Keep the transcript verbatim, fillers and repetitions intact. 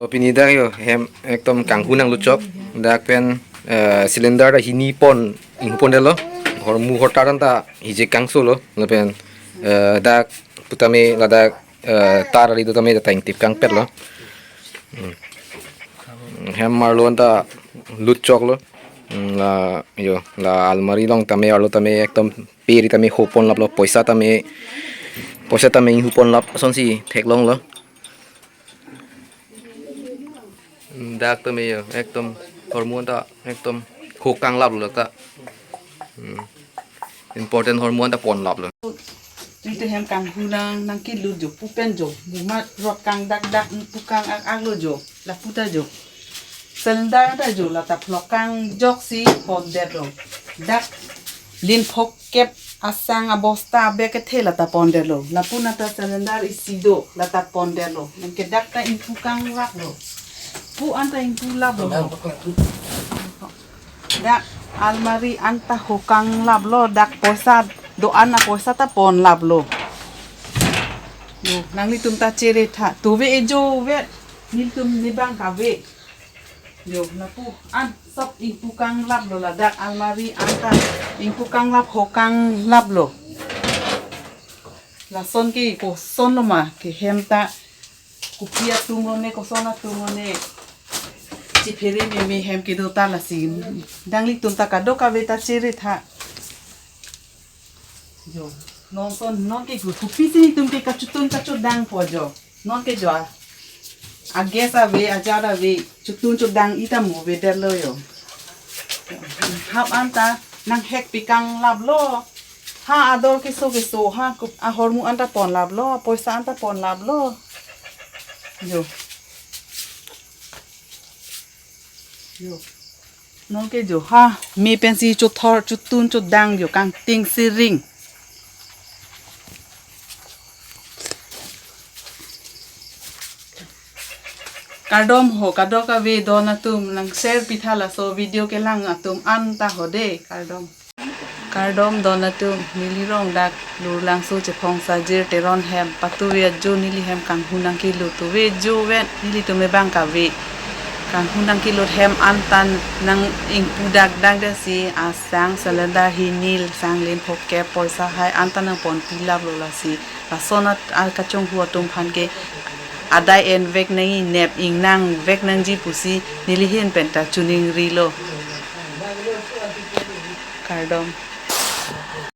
Pini dak yo hem ekdom kanghu nangluchok. Dak pen, eh, cylinder ta hini pon, inghu pondetlo. Hormu hortar anta hije kangso lo. Lapen, eh, dak putame ladak, eh, tar ari do tame ta ingtip kangpetlo. Hmm. Hem arlo anta luchoklo. Hmm, la yo, la almari along tame arlo tame ekdom pe ari tame ho ponlaplo, poisa tame, poisa tame inghu ponlap asonsi theklonglo. Hmm, dak tame yo, ekdom hormu anta ekdom ho kanglaplo ta. Hmm. Important hormu anta ponlaplo. Tui te hem kanghu nang, nangkelut jo, pu pen jo, mumat rot kang dak dak, pu kang ak ak lo jo, lapu ta jo. Cylinder ta jo, lata phlok kang joksi pondetlo. Dak lin phok kep asang abosta abek kethe lata pondetlo. Lapu nata cylinder isi do, lata pondetlo. Nangke dak ta inghu kanglaplo. Pu anta inghu laplo. Dak almari anta ho kanglaplo, dak poisa do-an apoisa ta ponlaplo. Yo, nanglitum ta chere tha. Tuve ejo ve, nelitum ne bang kave. Yo, lapu an sop inghu kanglaplo ladak almari anta inghu kanglap ho kanglaplo. Lason ke koson lo ma, ke hem ta kopi atum lo ne koson atum lo ne. Chiphere meme hem kedo ta lasi. Nanglitum ta kadokave ta chere tha. Jo, non son, non ke gu, kopi si nelitum ke kachotun kachodang po jo. Non ke jo a. A gas ave, a jar ave, chotun chodang ita mo avedetlo yo. Hap anta nanghek pi kanglaplo. Ha ador keso keso ha kup-, ahormu anta ponlaplo, poisa anta ponlaplo. Jo. Jo. Non ke jo ha, me pensi chothor, chotun chodang jo kangting siring. Kardom ho, kadokave don atum nang share pitha laso video kelang atum anta ho de, kardom. Kardom don atum, neli rong dak Lurlangso Chephong Sajir Teron hem, patuve ajo neli hem kanghu nangkelut tuve jo vet, nelitum ebang kave. Kanghu nangkelut hem anta nang ingpu dak dak dasi asang cylinder hini, sang lin phok kep poisa hai anta nangpon pilaplo lasi. Lason at, a kachonghu atum aphan ke adai en vek nangji, nep ingnang vek nangji pusi neli ahin pen ta choningrilo. Kardom.